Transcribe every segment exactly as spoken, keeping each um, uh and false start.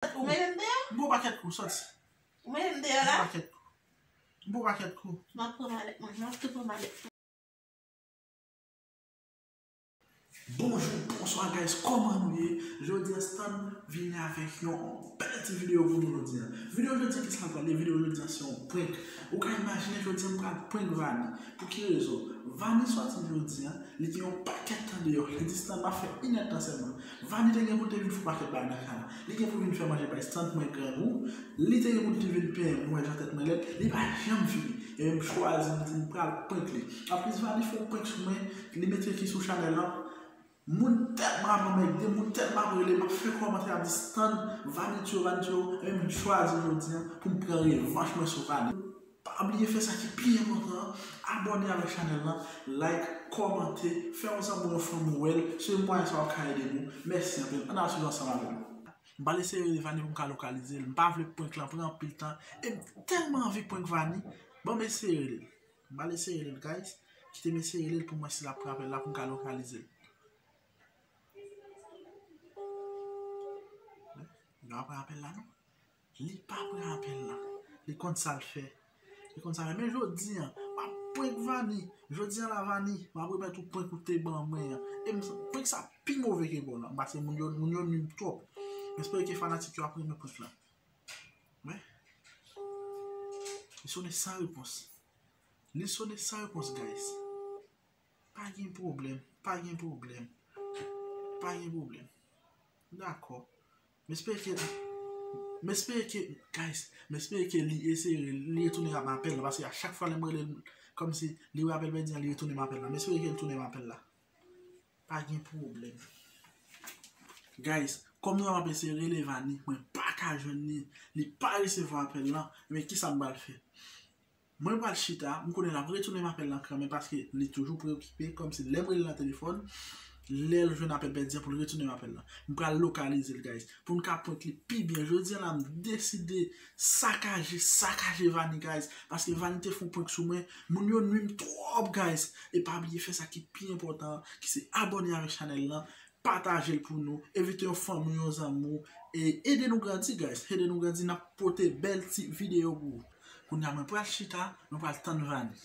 Ou mete m deyò? M ba w pakèt kou, sòti. Ou mete m deyò la? M ba w pakèt kou. M ba w pakèt kou. M ap pran malèt mwen, m ap tou pran malèt mwen. Bonjou, bonswa guys, kòman nou ye? Jodi a Stan vini avèk yon bèl ti videyo pou nou jodi a. Videyo jodi a, kisa l pral ye? Videyo jodi a se yon prank. Ou ka imajine jodi a m pral prank Vani. Pou ki rezon? Vani sòti jodi a, li gen yon pakèt tan deyò. Li di Stan m ap fè inèdtan sèlman. Vani te gen pou l te vin fè yon pakèt bagay nan kay la. Li gen pou vin fè manje bay Stan, mwen grangou. Li te gen pou l te vin penyen mwen jan tèt mwen lèd. Li pa janm vini. E m chwazi, m di m pral prank li. Anplis, Vani fè yon prank sou mwen. Li mete ki sou chanèl lan. Moun tèlman ap anmède m, moun tèlman ap rele m, ap fè kòmantè, ap di Stan, Vani tiyo, Vani tiyo. E m chwazi jodi a pou m pran revanch mwen sou Vani. Pa bliye fè sa ki pi enpòtan an, abòne avèk chanèl lan, like, kòmante, fè yon zanmi w, yon fanmi w wè l. Se mwayen sa w ap ka ede nou. Mèsi anpil. Ann al swiv ansanm avè m. M pral eseye rele Vani pou m ka lokalize l. M pa vle prank lan pran anpil tan. E m tèlman anvi prank Vani. Ban m eseye rele l. M pral eseye rele l, guys. Kite m eseye rele l pou m wè si l ap pran apèl la pou m ka lokalize l. Li pa pran apèl la, non. Li pa pran apèl la. Li konn sa l fè. Li konn sa l fè. Men jodi a, m ap prank Vani. Jodi a la, Vani, m ap remèt ou prank ou te ban mwen an. E m, prank sa pi move ke bon lan. Paske moun yo, moun yo nwi m twòp. M espere ke fanatik yo ap renmen prank lan. Wi. Li sone san repons. Li sone san repons, guys. Pa gen pwoblèm, pa gen pwoblèm. Pa gen pwoblèm. Dakò. M espere ke, m espere ke, guys, m espere ke li eseye, li retounen ap apèl la, paske a chak fwa lè m rele l, kòmsi li wè apèl pèdi an, li retounen m apèl la. M espere ke li tounen m apèl la. Pa gen pwoblèm. Guys, kòm nou wè m ap eseye rele Vani, mwen pa ka jwenn li, li pa resevwa apèl lan, men kisa m pral fè? Mwen pral chita, m konnen l ap retounen m apèl lan kanmenm paske li toujou preokipe, kòmsi lè m rele l nan telefòn, lè l jwenn apèl pèdi an pou l retounen m apèl lan. M pral lokalize l, guys, pou n ka prank li pi byen. Jodi a la, m deside sakaje, sakaje Vani, guys, paske Vani te fè yon prank sou mwen. Moun yo nwi m twòp, guys. E pa bliye fè sa ki pi enpòtan an, ki se abòne avèk chanèl lan, pataje l pou nou, envite yon fanmi w, yon zanmi w, e ede nou grandi, guys. Ede nou grandi, n ap pote bèl ti videyo pou ou. Kounye a, mwen pral chita, mwen pral tann Vani.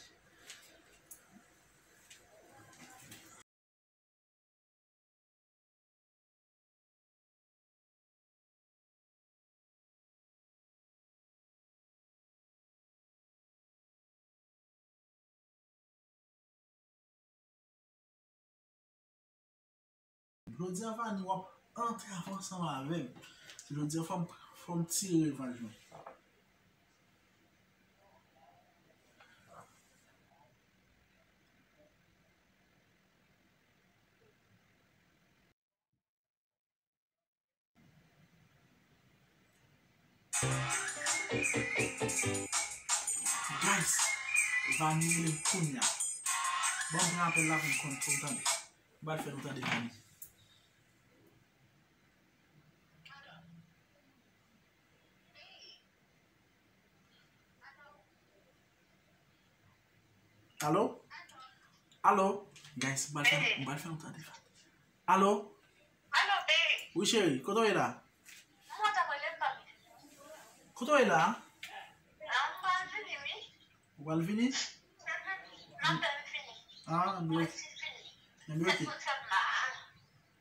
Jodi a, Vani, w ap antre ansanm avè m. Jodi a, fò m, fò m tire revanj mwen. Guys, Vani rele m kounye a. Ban m pran apèl la pou m konn, pou m tande. M pral fè nou tande Vani. Alo? Alo? Guys, m pral fè, m pral fè yon tande. Alo? Alo, babe. Wi, cheri, kote w ye la? Mwen t ap rele m pa vini. Kote w ye la? Ah, m pral vini, wi. Ou pral vini? Mhm. M ap tann vini. Ah, m... Mwen si vini. Enben, ok.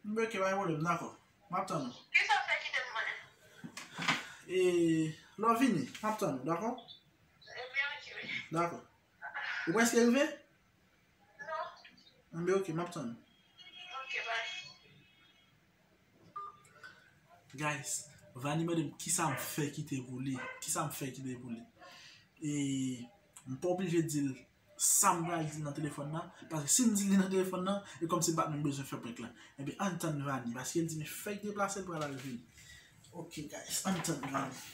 Enben, ok, pa gen pwoblèm, dakò. M ap tann ou. Kisa w fè kite m konnen? E, lè w vini, m ap tann ou, dakò? Enben, ok, wi. Dakò. Ou prèske rive? Non. Enben, ok, m ap tann ou. Ok, bye. Guys, Vani mande m kisa m fè kite pou li. Kisa m fè kite pou li. E m pa oblije di l sa m pral di l nan telefòn nan. Paske si m di l li nan telefòn nan, e kòmsi m pa t menm bezwen fè prank lan. Enben, ann tann Vani. Paske l di m fèk deplase, l pral al vini. Ok, guys, ann tann Vani.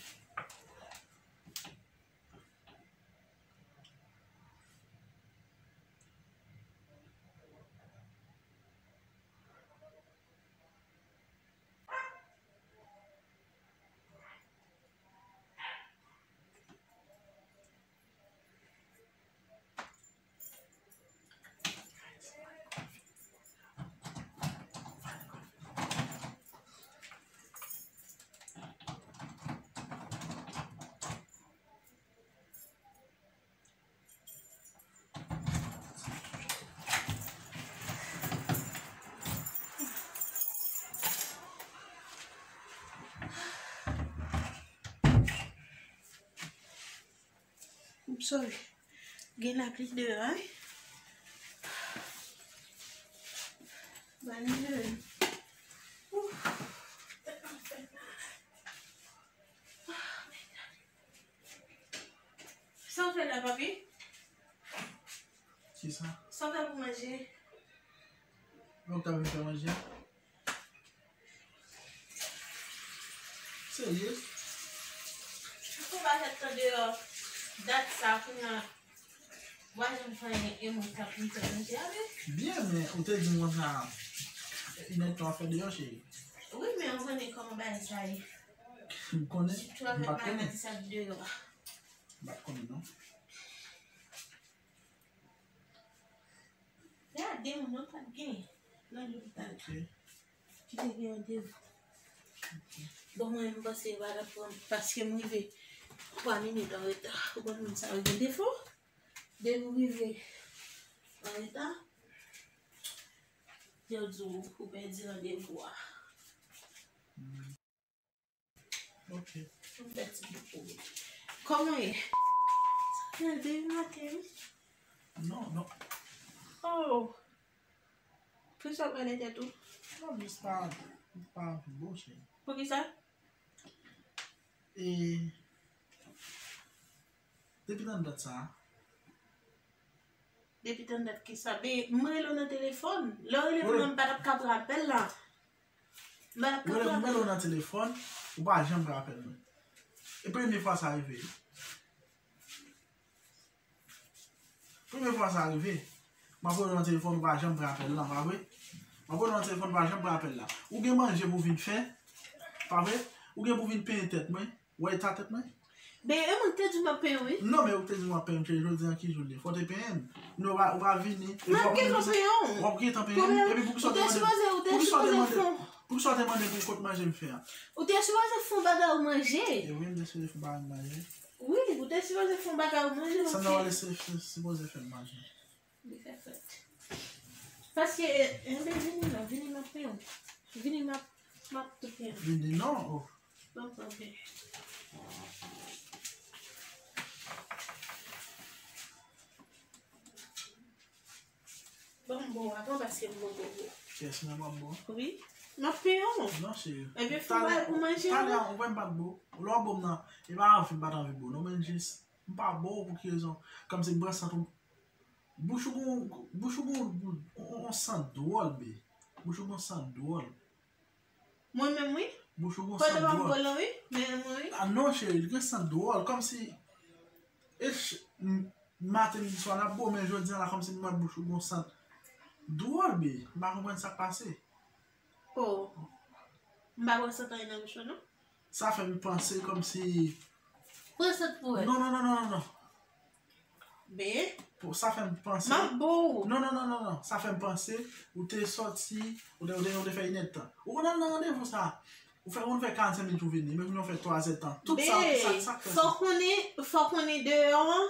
Sorry. Gen lapli deyò, wi. Ban m jere. Ouf. Tèt mwen fè mal. Sa w fè la, papi? Kisa? Sa w fè pou manje? Ou ta vin fè manje? Serye? Ou pa fè tan deyò. Dat sa, kounye a, w pa janm fè anyen, e mwen k ap vin fè manje a, wi. Byen, men ou te di m konsa, inèdtan w ap fè deyò, cheri. Wi, men ou konnen kòman bagay sa ye. M konnen, m pa t konnen. Sitou avèk maladi sa k deyò a. M pa t konnen, non. Gade moun nan pa t gen nan lopital la. Ki te gen randevou. Bon, mwen, m panse yo pa t ap pran m paske m rive twa minit an reta. Ou konn moun sa yo gen defo. Depi w rive an reta, yo di w ou pèdi randevou a. Ok. Kòman w ye? Sa fè de maten, wi. Non, non. Oh. Poukisa w pale tèt ou? Non, jis pa, pa anvi bo, cheri. Poukisa? E, depi nan dat sa a. Depi tan dat kisa? Be, m rele w nan telefòn. Lè w rele m nan, m pa t ap ka pran apèl la. M pa t ap ka pran apèl la. M rele w nan telefòn, ou pa janm pran apèl mwen. E premye fwa sa rive. Premye fwa sa rive. M ap rele w nan telefòn, ou pa janm pran apèl la, pa vre? M ap rele w nan telefòn, ou pa janm pran apèl la. Ou gen manje pou vin fè, pa vre? Ou gen pou vin penyen tèt mwen. Ou wè eta tèt mwen? Ben, e mwen ki te di w m ap penyen w, wi. Non, men ou ki te di m w ap penyen m, cheri, jodi a ki jou l ye? Fò w te penyen m. Non, ou pa, ou pa vini. M ap gentan penyen w. W ap gentan penyen m. Epi poukisa w te mande, poukisa w te mande, poukisa w te mande pou kote manje m fè a? Ou te sipoze fè yon bagay ou manje. E wi, m te sipoze fè yon bagay m manje. Wi, ou te sipoze fè yon bagay ou manje, m ap fè. Sandra Wallace sipoze fè m manje. Li fè fèt. Paske, eh, enben, vini non, vini m ap penyen w. Vini m ap, m ap tou penyen w. Vini non, oh. Bon, ok. Ban m bo avan paske m bo bobo. Kiyès mwen ban m bo? Wi. M ap penyen w. Non, cheri. Ebyen, fè yon bagay pou manje a. Talè a, ou wè m pa t bo. Lè w bo m nan, e pa anvi m pa t anvi bo. Non, men jis, m pa bo pou ki rezon? Kòmsi m pran sant ou. Bouch ou gon, bouch ou gon, on, on sant dwòl, be. Bouch ou gon sant dwòl. Mwen menm, wi. Bouch ou gon sant dwòl. Kote w ap bo lan, wi. Men mwen, wi. Ah non, cheri, li gen sant dwòl. Kòmsi, e ch-, m-, maten, midi, swa, n ap bo, men jodi a la, kòmsi m wè bouch ou gon sant dwòl, be. M pa konprann sa k pase. Oh. M pa wè sant anyen nan bouch ou, non? Sa fè m panse kòmsi. Pran sant pou wè. Non, non, non, non, non, non. Ben. Pou, sa fè m panse. M ap bo w. Non, non, non, non, non. Sa fè m panse, ou te sòti, ou te, ou te, ou te fè inèdtan. Ou konn al nan randevou sa. Ou fè, ou fè karannsenk minit ou vini, men kounye a ou fè twazèdtan. Tout sa, sa, sa k fè sa. Fò konnen, fò konnen deyò an,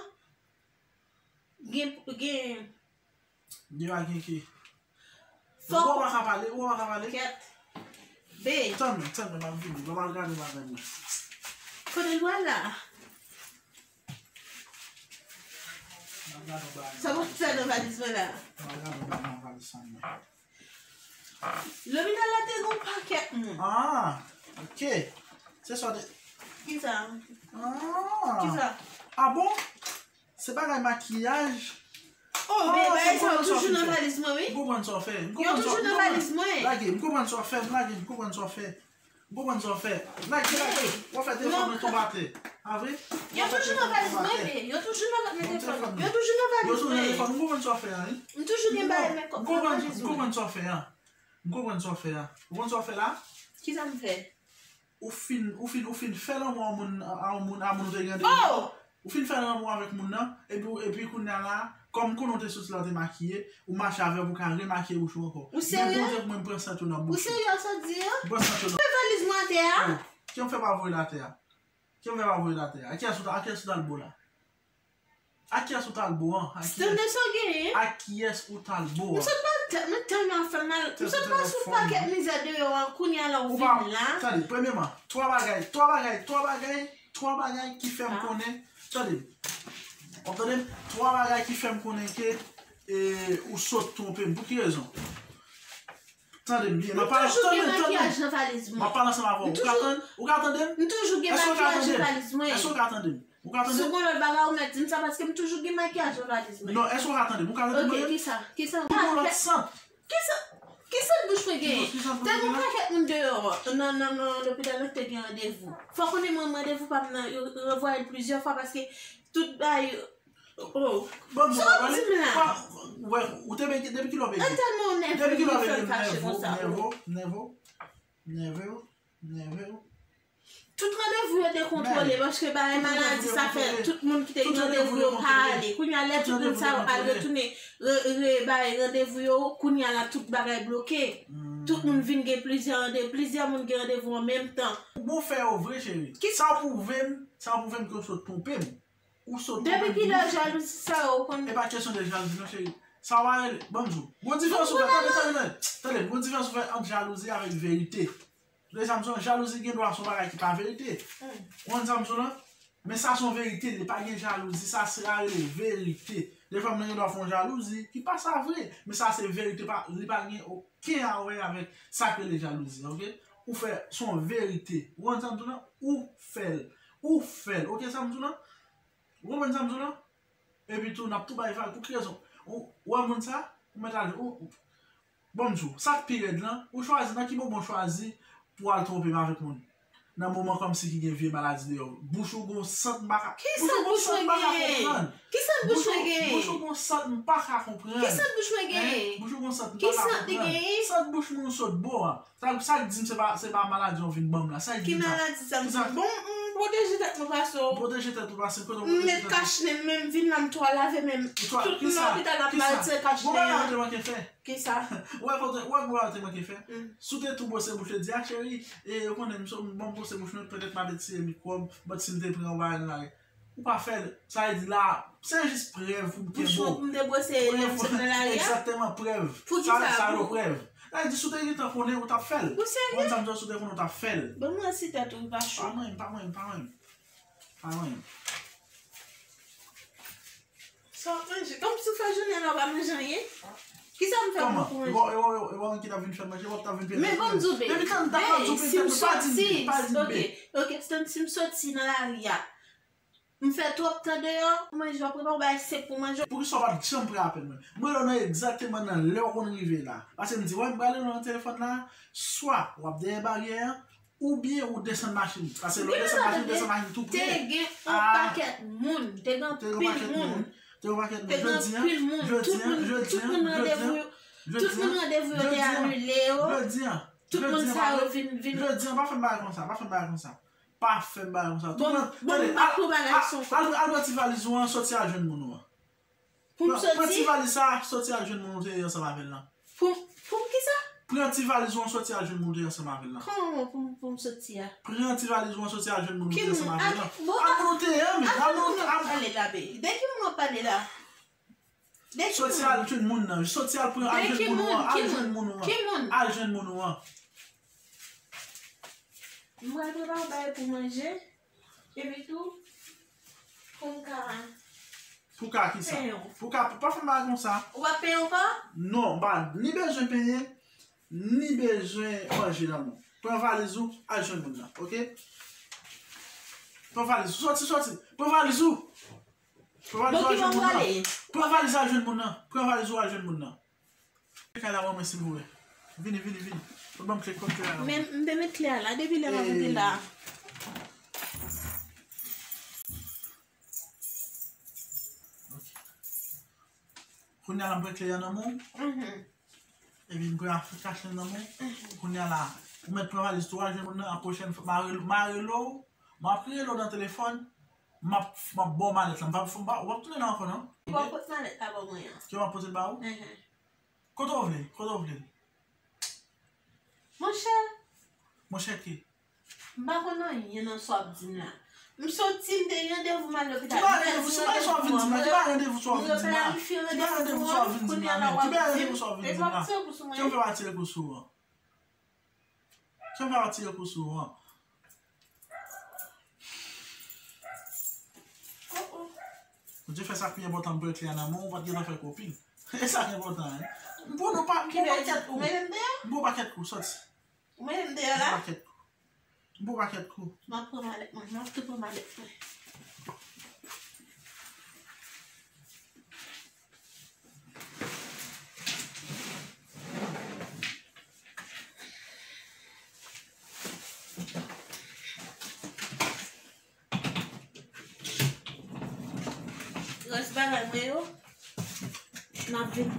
gen, gen Deyò a gen ki? Fòk ou pa ka pale, ou pa ka pale. Kèt. Be. Tann mwen, tann mwen, m ap vini. Lè w al gade bagay mwen. Kote l pral la? M ap gade yon bagay. Sa w ap fè nan valiz mwen la? M ap gade yon bagay nan valiz sa mwen. Lopital la te gen yon pakèt moun. Ah, ok. Se sa w te. Kisa? Ah. Kisa? Ah bon? Se bagay makiyaj. Oh, men bagay sa yo toujou nan valiz mwen, wi. M konprann sa w fè. Yo toujou nan valiz mwen. Lage, m konprann sa w fè, lage, m konprann sa w fè. M konprann sa w fè. Lage, lage. W ap fè telefòn mwen tonbe atè. A vre? Yo toujou nan valiz mwen, men. Yo toujou nan valiz mwen. Yo toujou nan valiz mwen. M toujou gen bagay nan valiz mwen. M konprann sa w fè a. M konprann sa w fè a. Ou konn sa w fè la? Kisa m fè? Ou fin, ou fin, ou fin fè lanmou a moun, a yon moun, a moun ou te gen randevou. Oh! Ou fin fè lanmou avèk moun nan, epi, epi kounye a la, kòm m konnen w te soti la, w te makiye, ou mache avè l pou w ka remakiye bouch ou ankò. Ou serye? Men Bondye pou mwen, m pran sant yo nan bouch ou. Ou serye sa w di a? M pran sant yo nan. Ou pran valiz mwen atè a? Oh, kiyès fè pa voye l atè a? Kiyès fè pa voye l atè a? A kiyès ou ta, a kiyès ou t al bo la? A kiyès ou t al bo an? A kiyès? Tande sa w genyen. A kiyès ou t al bo an? M sot pa tèt, mwen tèlman fè mal. M sot pa sou pakèt mizè deyò an, kounye a la ou vin la. Tande, premyèman, twa bagay, twa bagay, twa bagay, twa bagay ki fè m konnen. Tande. W ap tande m? Twa bagay ki fè m konnen ke, e, ou sot twonpe m. Pou ki rezon? Tande m byen. M ap pale, tande, tande m. M ap pale ansanm avè w. Ou ka tande, ou ka tande m? M toujou gen makiyaj nan valiz mwen. Èske w ka tande m? Èske w ka tande m? Ou ka tande m? Si w gen lòt bagay, ou mèt di m sa, paske m toujou gen makiyaj nan valiz mwen. Non, èske w ka tande m? Ou ka tande m? Ok, kisa? Kisa? Ou gen lòt sant. Kisa? Kisa bouch mwen genyen? Te gen yon pakèt moun deyò nan, nan, nan lopital la ki te gen randevou. Fò konnen mwen, randevou pa m nan, yo revwaye l plizyè fwa paske tout bagay. Oh. Bon, sa w ap di m la? Wè, ou te bege, depi kilè w bege? Depi kilè w bege? Nève w, nève w, nève w, nève w, nève w. Tout randevou yo te kontwole paske bagay maladi sa fè tout moun ki te gen randevou yo pa ale. Kounye a lè tout moun sa yo al retounen re, re, bay randevou yo, kounye a la tout bagay bloke. Tout moun vin gen plizyè rande, plizyè moun gen randevou an menm tan. Ou bon fè yo vre, cheri. Sa pwouve m, sa pwouve m ke w sot twonpe m. Ou sot twonpe m. Depi kilè jalouzi sa yo konn. E pa kesyon de jalouzi non, cheri. Sa w a rele, ban m di w. Gon diferans ou fè, tande, tande, tande. Tande, gon diferans ou fè ant jalouzi avèk verite. Deja m di w, jalouzi gen dwa se yon bagay ki pa verite. Ou konn sa m di w lan? Men sa se yon verite, li pa gen jalouzi, sa se a rele verite. Defwa moun nan gen dwa fè yon jalouzi ki pa sa vre, men sa se verite, pa, li pa gen okenn a wè avèk sa k rele jalouzi, ok? Ou fè, se yon verite. Ou konn sa m di w lan? Ou fè l. Ou fè l. Ok, sa m di w lan? Ou konprann sa m di w lan? Epi tou, n ap tou bay vag. Pou ki rezon? Ou, ou wè moun sa? Ou mèt al, ou, ou, bon, m di w, sa k pi rèd lan, ou chwazi, nan ki moman w chwazi pou w al twonpe m avèk moun? Nan moman kòmsi ki gen vye maladi deyò. Bouch ou gon sant m pa ka, bouch ou gon sant m pa ka konprann. Ki sant bouch mwen genyen? Bouch ou gon sant m pa ka konprann. Ki sant bouch mwen genyen? Bouch ou gon sant m pa ka konprann. Ki sant li genyen? Sant bouch moun sot bo a. Sa, sa k di m se pa, se pa maladi w vin ban m la? Sa k di m sa? Ki maladi sa m di? Bon, m pwoteje tèt mwen pase w. Pwoteje tèt ou pase m? Kote w pwoteje tèt ou? M met kach nen m, men m vin la, m tou al lave men m. Tout moun nan lopital ap mal tire kach nen an. Gon bagay ou te manke fè. Kisa? Ou wè kote, ou wè gon bagay ou te manke fè. Si w te tou bwose bouch jodi a, cheri, e yo konnen m so, m bon bwose bouch mwen, petèt m ap etire mikwòb, but si m te pran yon bagay nan lari. Ou pa fè l. Sa vle di la, se jis prèv pou m kenbe w. Bouch mwen pou m te bwose lè m sot nan lari a? Egzakteman, prèv. Poukisa? Sa, sa yo prèv. Sa vle di, si w te gentan konnen, ou t ap fè l. Ou serye? Ou konn sa m di w, si w te konnen, ou t ap fè l. Bon, mwen si tèt ou pa cho. Pa manyen m, pa manyen m, pa manyen m. Pa manyen m. Sa w ap manje? Kòmsi w fè jounen an la, w pa manje anyen? Kisa m fè pou manje? Kòman? E pa, e pa, e pa mwen ki t ap vin fè manje, w ap t ap vin peye tèt mwen. Men bon, m di w, babe, babe, si m soti, ok, ok, si m soti nan lari a, m fè twòp tan deyò, manje, w ap prepare yon bagay senp pou manje. Poukisa w pa t janm pran apèl mwen? Mwen rele w nan egzakteman nan lè w konn rive la. Paske m di, wè, m prale nan telefòn la, swa w ap dèyè baryè an, oubyen ou desann machin. Paske lè w desann machin, ou desann machin tou pre. Te gen yon pakèt moun, te gen anpil moun. Te gen anpil moun. Jodi a, jodi a, jodi a, jodi a, jodi a, jodi a, jodi a, pa fè m bagay konsa, pa fè m bagay konsa. Pa fè m bagay konsa. Bon, bon, m pa pou bagay sa ankò. Al, al pran ti valiz ou an, soti al jwenn moun ou an. Pou m soti? Pran ti valiz sa, soti al jwenn moun ou te ye ansanm avè l lan. Pou, pou m kisa? Pran ti valiz ou an, soti al jwenn moun ou te ye ansanm avè l lan. Kòman pou, pou m soti a? Pran ti valiz ou an, soti al jwenn moun ou te ye ansanm avè l lan. Al moun ou te ye an, men. Al moun ou te ye an. Ale la, babe. De ki moun w ap pale la? Soti al jwenn moun nan. Soti al pran, al jwenn moun ou an. Al jwenn moun ou an. Al jwenn moun ou an. M pral prepare bagay pou manje. Epi tou, pou m ka. Pou ka kisa? Pou ka, pa fè m bagay konsa. Ou pa penyen ankò? Non, m pa ni bezwen penyen, ni bezwen manje nan men w. Pran valiz ou, al jwenn moun nan, ok? Pran valiz ou, soti, soti. Pran valiz ou. Pran valiz ou al jwenn moun nan. Pran valiz al jwenn moun nan. Pran valiz ou al jwenn moun nan. Kle kay la ban mwen silvouplè. Vini, vini, vini. Ou ban m kle, kot kle a la? Men m te met kle a la depi lè m ap vin la. Ok. Kounye a la m pran kle a nan men w. Epi m pran afè kach lan nan men w. Kounye a la, ou mèt pran valiz tou, al jwenn moun nan, an pwochèn fwa, m a rele, m a rele w, m ap rele w nan telefòn, m ap, m ap ba w malèt la. M pa, m pa, w ap tounen la ankò non. Ou ap pote malèt la ban mwen an. Ke m ap pote l ba ou? Kote w vle? Kote w vle l? Monchè. Monchè ki? M pa konn anyen nan sa w ap di m la. M soti, m te gen randevou m al lopital. Ki bagay randevou? Ki bagay sa w ap vin di m la? Ki bagay randevou sa w ap vin di m la? Ki bagay randevou sa w ap vin di m la? Ki bagay randevou sa w ap vin di m la? Ki m fè w atire kou sou ou an? Ki m fè w atire kou sou ou an? Dye fè sa k pi enpòtan, m pran kle a nan men w, ou pa t gentan fè kopil. E sa k enpòtan, en. M pran yon pa-, m pran yon pakèt kou. M pran yon pakèt kou, sòti. M pran yon pakèt kou. M pran yon pakèt kou. M ap pran malèt mwen, m ap tou pran malèt mwen. Rès bagay mwen yo, n ap vin.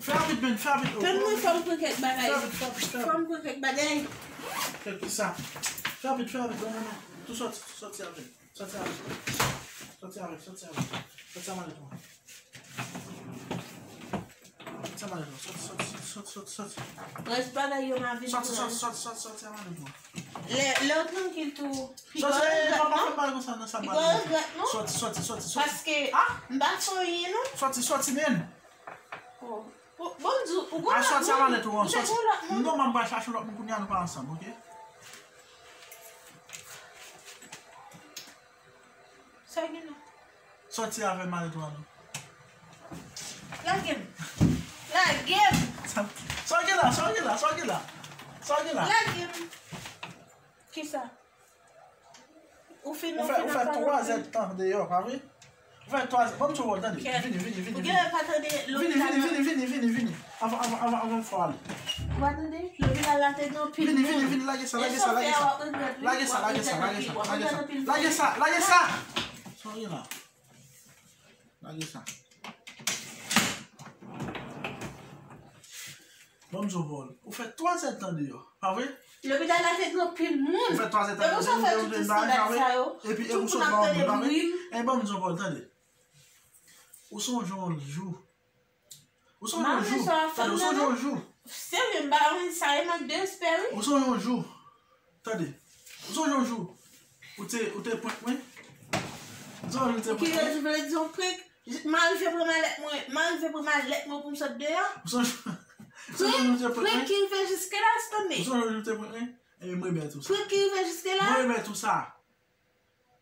Fè rapid, men, fè rapid. Tann mwen, fò m pran kèk bagay. Fè rapid, fè rapid, fè rapid. Fò m pran kèk bagay. Kèk sa. Fè rapid, fè rapid, non, non, non. Tou sòti, tou sòti avè l. Sòti avè l. Sòti avè l, sòti avè l. Sòti avè l, non. Sòti avè l, non. Sòti, sòti, sòti, sòti, sòti. Rès bagay yo m ap vin pran. Sòti, sòti, sòti, sòti, sòti avè l, non. Lè, lè w trankil tou, piga w regrèt, non? Sòti, papa, fè bagay konsa nan sa. Piga w regrèt, non? Sòti, sòti, sòti, sòti. Paske m pa fè anyen, non. Sòti, sòti, men. Oh. Bon, bon, m di w, ou gon lòt moun. A, sòti a malèt ou an, sòti. Non, m ap al chache lòt moun kounye a, nou pa ansanm, oke? Sa gen la? Sòti avè malèt ou an, non. Lage m. Lage m. Sa, sa gen la, sa gen la, sa gen la. Sa gen la. Lage m. Kisa? Ou fin, ou fè, ou fè twa zèdtan deyò, pa vre? Ou fè twa zèdtan. Ban m sou wòl, tande. Vini, vini, vini, vini. Vini, vini, vini, vini, vini. Avan, avan, avan, avan m fè w ale. Ou pa tande? Lopital la te gen anpil moun. Vini, vini, vini, lage sa, lage sa, lage sa. Lage sa, lage sa, lage sa, lage sa. Lage sa, lage sa. Sa w ye la? Lage sa. Ban m di w, Paul, ou fè twa zèdtan deyò, pa vre? Lopital la te gen anpil moun. Ou fè twa zèdtan deyò, ou sot fè tout estandad sa yo. Epi, epi ou sot ba yon moun, pa vre? E ban m di w, Paul, tande. Ou sonje yon jou. Ou sonje yon jou. Tande, ou sonje yon jou. Serye, m pa konn sa, e mank de respè, wi. Ou sonje yon jou. Tande. Ou sonje yon jou. Ou te, ou te prank mwen. Ou sonje yon jou ou te prank mwen. Ki vle di yon prank? M arive pran malèt mwen, m arive pran malèt mwen pou m sot deyò. Ou sonje, ou sonje yon jou ou te prank mwen? Prank ki rive jiske la, Stanley. Ou sonje yon jou ou te prank mwen? Ebyen, m remèt ou sa. Prank ki rive jiske la? M remèt ou sa.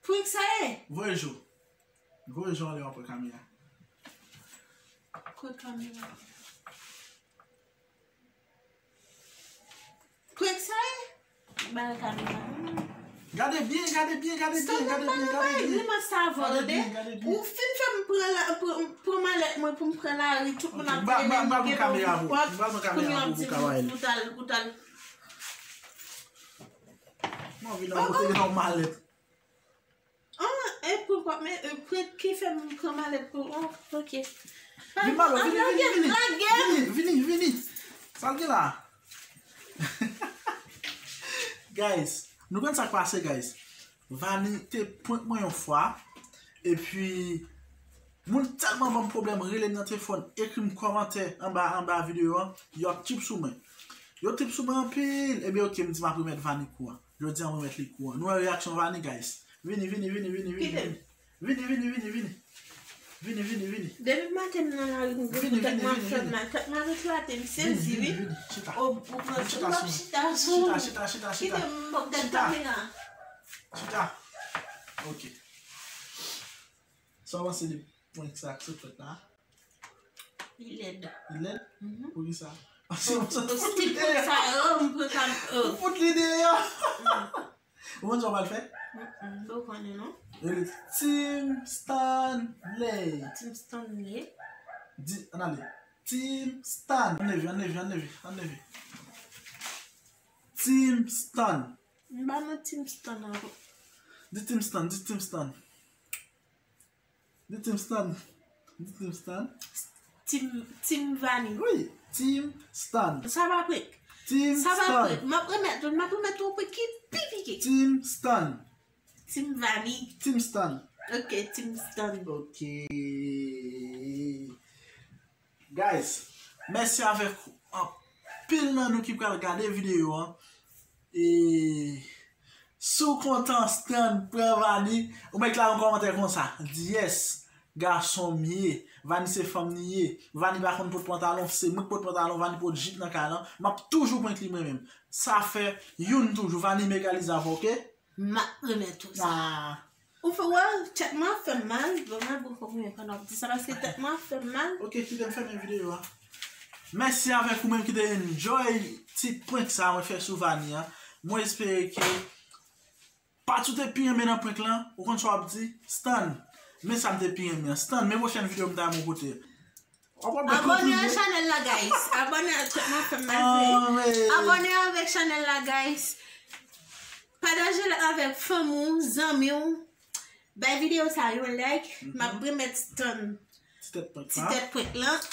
Prank sa ye? Voye je w. Voye je w anlè w ap wè kamera. Kot kamera? Prank sa ye? Bay kamera. Gade byen, gade byen, gade byen, gade byen, gade byen. Grimas sa avè w, tande. Ou fin fè m pran la, pran, pran malèt mwen pou m pran lari, tout moun ap rele m, gen yon vwòt, kounye a w ap di m ou t al, ou t al. M anvi nan kote gen yon malèt. Ah, e prank w ap, men, e, prank ki fè m pran malèt pou, oh, ok. Vin, Malo, vini, vini, vini. Lage m, lage m. Vini, vini, vini. Sa l gen la? Guys, nou konn sa k pase, guys. Vani te prank mwen yon fwa, epi moun tèlman ban m pwoblèm, rele m nan telefòn, ekri m kòmantè anba, anba videyo an, y ap trip sou mwen. Yo trip sou mwen anpil, ebyen, ok, m di m ap remèt Vani kou an. Jodi a, mwen mèt li kou an. Nou wè reyaksyon Vani, guys. Vini, vini, vini, vini, vini. Kite m. Vini, vini, vini, vini. Vini, vini, vini. Depi maten m nan lari, m gen pou tèt mwen fè mal. Tèt mwen eklate, m sezi, wi. Vini, vini, vini. Chita. O, ou pran sou, m ap chita sou. Chita, chita, chita, chita. Kite m, m ap gad kamera. Chita. Ok. Sa w panse de prank sa k sot fèt la? Li lèd. Li lèd? Mhm. Poukisa? Paske m sot fout li deyò. Sa yo, m pran kam, oh. Ou fout li deyò. Mm. Ou konn sa w pral fè? Mm-mm, m pa konnen non. Rele Team Stanley. Team Stanley. Di, ann ale. Team Stan. Ann leve, ann leve, ann leve, ann leve. Team Stan. M pa nan Team Stan ankò. Di Team Stan, di Team Stan. Di Team Stan. Di Team Stan. Team, Team Vani. Wi, Team Stan. Sa pa prank. Team Stan. Sa pa prank. M ap remèt ou, m ap remèt ou yon prank ki pi pike. Team Stan. Team Vani. Team Stan. Ok, Team Stan. Ok. Guys, mèsi avèk anpil nan nou ki pral gade videyo an. E si w kontan Stan pran Vani, ou mèt la yon kòmantè konsa. Di yes, gason m ye. Vani se fanm li ye. Vani pa konn pot pantalon, se mwen k pot pantalon, Vani pot jip nan kay lan. M ap toujou prank li mwen menm. Sa fè youn toujou. Vani, m egalize avè w, ok? M ap remèt ou sa. Ah. Ou fè wè, tèt mwen ap fè m mal. Bon, mwen bon, fòk mwen konn ap di sa paske tèt mwen ap fè m mal. Ok, kite m fèmen videyo a. Mèsi avèk ou menm ki te enjoy ti prank sa mwen fè sou Vani an. Mwen espere ke pa tou te pi renmen nan prank lan. Ou konn sa w ap di? Stan. Men sa m te pi renmen an. Stan, men pwochèn videyo m ta mwen pote. Abone a chanèl la, guys. Abone a tèt mwen ap fè m mal. Abone avèk chanèl la, guys. Pataje l avèk fanmi w, zanmi w. Bay videyo sa yon like. M ap remèt Stan Ti tèt prank ti la. Tèt prank lan.